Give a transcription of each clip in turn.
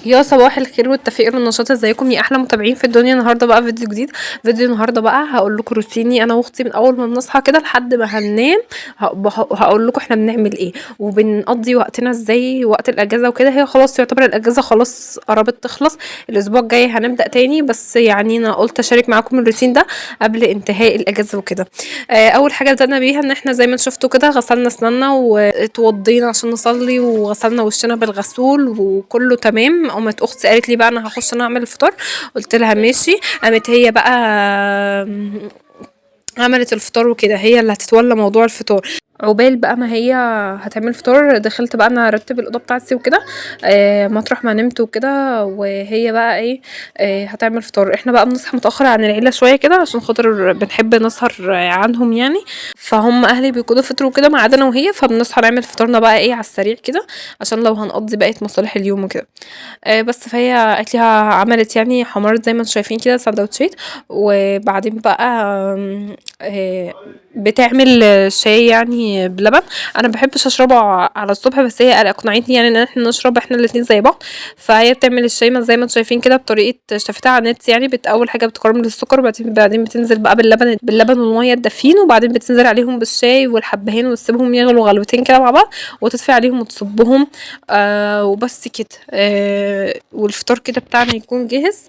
يا صباح الخير والتفاؤل والنشاط، ازيكم يا احلى متابعين في الدنيا. النهارده بقى فيديو جديد. فيديو النهارده بقى هقول لكم روتيني انا واختي من اول ما بنصحى كده لحد ما هننام. هقول لكم احنا بنعمل ايه وبنقضي وقتنا ازاي وقت الاجازة وكده. هي خلاص يعتبر الاجازة خلاص قربت تخلص، الاسبوع الجاي هنبدا تاني، بس يعني انا قلت اشارك معاكم الروتين ده قبل انتهاء الاجازة وكده. اول حاجة بدأنا بيها ان احنا زي ما شفتوا كده غسلنا اسناننا واتوضينا عشان نصلي وغسلنا وشنا بالغسول وكله تمام. قامت اختي قالت لي بقى انا هخش انا اعمل الفطار، قلت لها ماشي. قامت هي بقى عملت الفطار وكده، هي اللي هتتولى موضوع الفطار. عقبال بقى ما هي هتعمل فطار دخلت بقى انا ارتب الاوضة بتاعتي وكده، مطرح ما نمت وكده، وهي بقى ايه هتعمل فطار. احنا بقى بنصحى متاخر عن العيلة شوية كده عشان خاطر بنحب نسهر عنهم يعني، فهم اهلي بيكونوا فطروا كده ما عدا انا وهي، فبنصحى نعمل فطارنا بقى ايه على السريع كده عشان لو هنقضي بقية مصالح اليوم وكده. بس فهي قالت لي عملت يعني حمرت زي ما انتم شايفين كده سندوتشات، وبعدين بقى بتعمل شاي يعني بلبن. انا ما بحبش اشربه على الصبح، بس هي اقنعتني يعني ان احنا نشرب احنا الاتنين زي بعض. فهي بتعمل الشاي زي ما انتم شايفين كده بطريقة شافتها على النت يعني، اول حاجة بتكرمل السكر، وبعدين بتنزل بقى باللبن والمية الدافيين، وبعدين بتنزل عليهم بالشاي والحبهان وتسيبهم يغلوا غلوتين كده مع بعض، وتطفي عليهم وتصبهم وبس كده. والفطار كده بتاعنا يكون جاهز.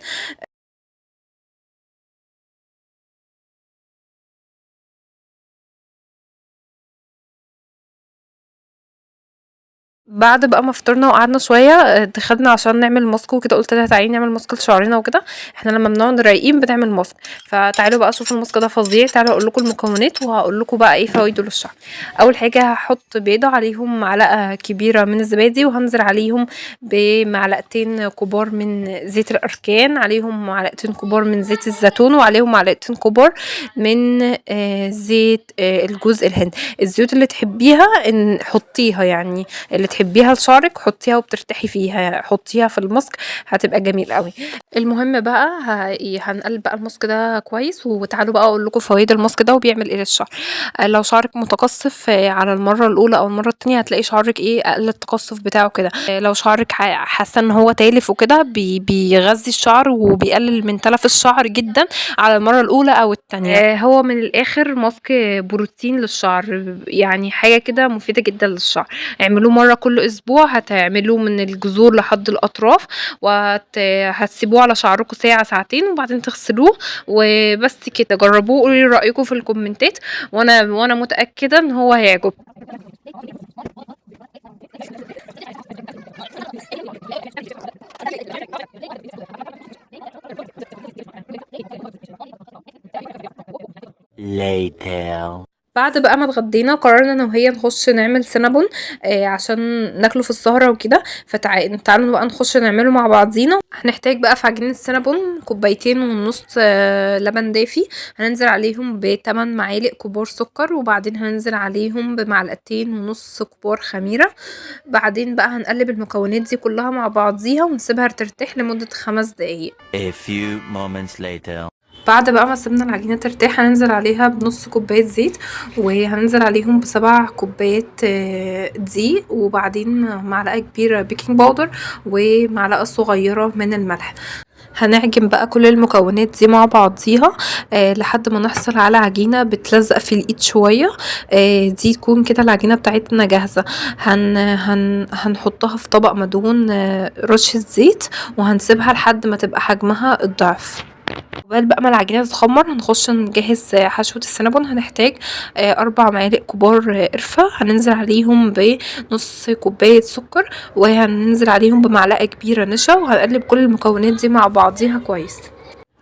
بعد بقى ما فطرنا وقعدنا شوية دخلنا عشان نعمل ماسك وكده. قلت لها تعالي نعمل ماسك لشعرنا وكده، احنا لما بنقعد رايقين بنعمل ماسك. فتعالوا بقى شوفوا الماسك ده فظيع، تعالوا اقول لكم المكونات وهقول لكم بقى ايه فوائده للشعر. اول حاجة هحط بيضة عليهم معلقه كبيرة من الزبادي، وهنزل عليهم بمعلقتين كبار من زيت الاركان، عليهم معلقتين كبار من زيت الزيتون، وعليهم معلقتين كبار من زيت الجوز الهند. الزيوت اللي تحبيها ان حطيها، يعني اللي تحبيها لشعرك حطيها وبترتاحي فيها، حطيها في الماسك هتبقى جميل قوي. المهم بقى هنقلب بقى الماسك ده كويس، وتعالوا بقى اقول لكم فوائد الماسك ده وبيعمل ايه للشعر. لو شعرك متقصف على المرة الاولى او المرة الثانية هتلاقي شعرك ايه اقل التقصف بتاعه كده. لو شعرك حاسه ان هو تالف وكده بيغذي الشعر وبيقلل من تلف الشعر جدا على المرة الاولى او الثانية. هو من الاخر ماسك بروتين للشعر، يعني حاجة كده مفيدة جدا للشعر. اعملوه مرة كل اسبوع، هتعملوه من الجذور لحد الاطراف، وهتسيبوه على شعركم ساعة ساعتين وبعدين تغسلوه وبس كده. جربوه قولوا لي رايكم في الكومنتات، وانا متاكدة ان هو هيعجبكم. Later. بعد بقى ما اتغدينا قررنا انا وهي نخش نعمل سينابون عشان ناكله في السهرة وكده. فتعالوا بقى نخش نعمله مع بعضينا. هنحتاج بقى في عجينه السينابون كوبايتين ونص لبن دافي، هننزل عليهم بتمن معالق كبار سكر، وبعدين هننزل عليهم بمعلقتين ونص كبار خميره. بعدين بقى هنقلب المكونات دي كلها مع بعضيها ونسيبها ترتاح لمدة 5 دقايق. A few moments later. بعد بقى ما سيبنا العجينة ترتاح هننزل عليها بنص كوباية زيت، وهننزل عليهم ب7 كوبايات دقيق، وبعدين معلقة كبيرة بيكنج باودر ومعلقة صغيرة من الملح. هنعجن بقى كل المكونات دي مع بعضيها لحد ما نحصل على عجينة بتلزق في الايد شوية. دي تكون كده العجينة بتاعتنا جاهزة. هنحطها في طبق مدهون رشة زيت، وهنسيبها لحد ما تبقى حجمها الضعف. قبل بقى ما العجينة تتخمر هنخش نجهز حشوة السينابون. هنحتاج 4 معالق كبار قرفة، هننزل عليهم بنص كوباية سكر، وهننزل عليهم بمعلقة كبيرة نشا، وهنقلب كل المكونات دي مع بعضيها كويس.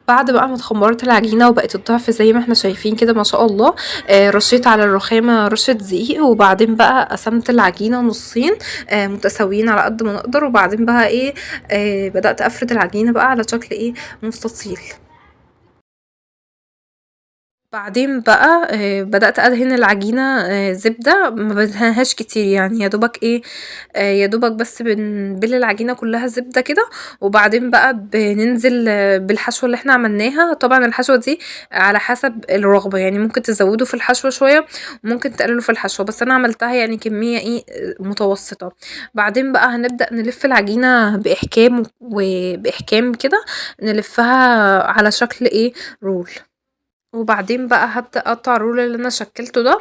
بعد بقى ما اتخمرت العجينة وبقت الضعف زي ما احنا شايفين كده ما شاء الله، رشيت على الرخامة رشة دقيق، وبعدين بقى قسمت العجينة نصين، متساويين على قد ما نقدر، وبعدين بقى بدأت افرد العجينة بقى على شكل مستطيل. بعدين بقى بدأت أدهن العجينة زبدة، ما بدهنهاش كتير يعني يادوبك ايه يادوبك بس بنبل العجينة كلها زبدة كده، وبعدين بقى بننزل بالحشوة اللي احنا عملناها. طبعا الحشوة دي على حسب الرغبة، يعني ممكن تزودو في الحشوة شوية وممكن تقللو في الحشوة، بس أنا عملتها يعني كمية ايه متوسطة. بعدين بقى هنبدأ نلف العجينة بإحكام و بإحكام كده نلفها على شكل ايه roll. وبعدين بقى هبدأ أقطع ال roll اللي أنا شكلته ده،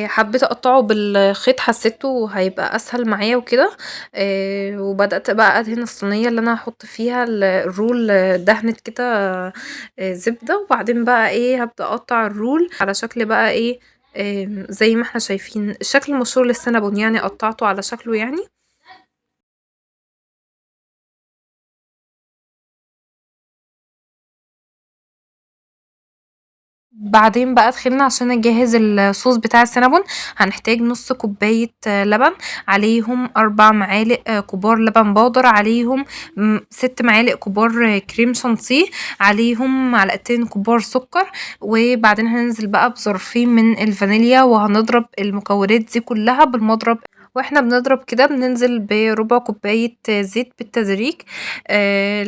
حبيت أقطعه بالخيط حسيته هيبقى أسهل معايا وكده. وبدأت بقى أدهن الصينية اللي أنا هحط فيها ال roll دهنة كده زبدة، وبعدين بقى ايه هبدأ أقطع ال roll على شكل بقى ايه زي ما احنا شايفين الشكل المشهور للسينابون، يعني قطعته على شكله يعني. بعدين بقى دخلنا عشان نجهز الصوص بتاع السينابون. هنحتاج نص كوباية لبن، عليهم 4 معالق كبار لبن بودر، عليهم 6 معالق كبار كريم شانتيه، عليهم معلقتين كبار سكر، وبعدين هننزل بقى بظرفين من الفانيليا، وهنضرب المكونات دي كلها بالمضرب. واحنا بنضرب كده بننزل بربع كوباية زيت بالتدريج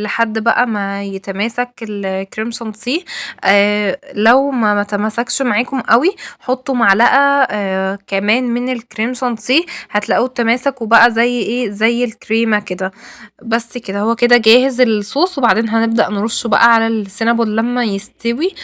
لحد بقى ما يتماسك الكريم شانتيه. لو ما تماسكش معاكم قوي حطوا معلقة كمان من الكريم شانتيه، هتلاقوه تماسك وبقى زي ايه زي الكريمة كده. بس كده هو كده جاهز الصوص. وبعدين هنبدأ نرشه بقى على السينابون لما يستوي.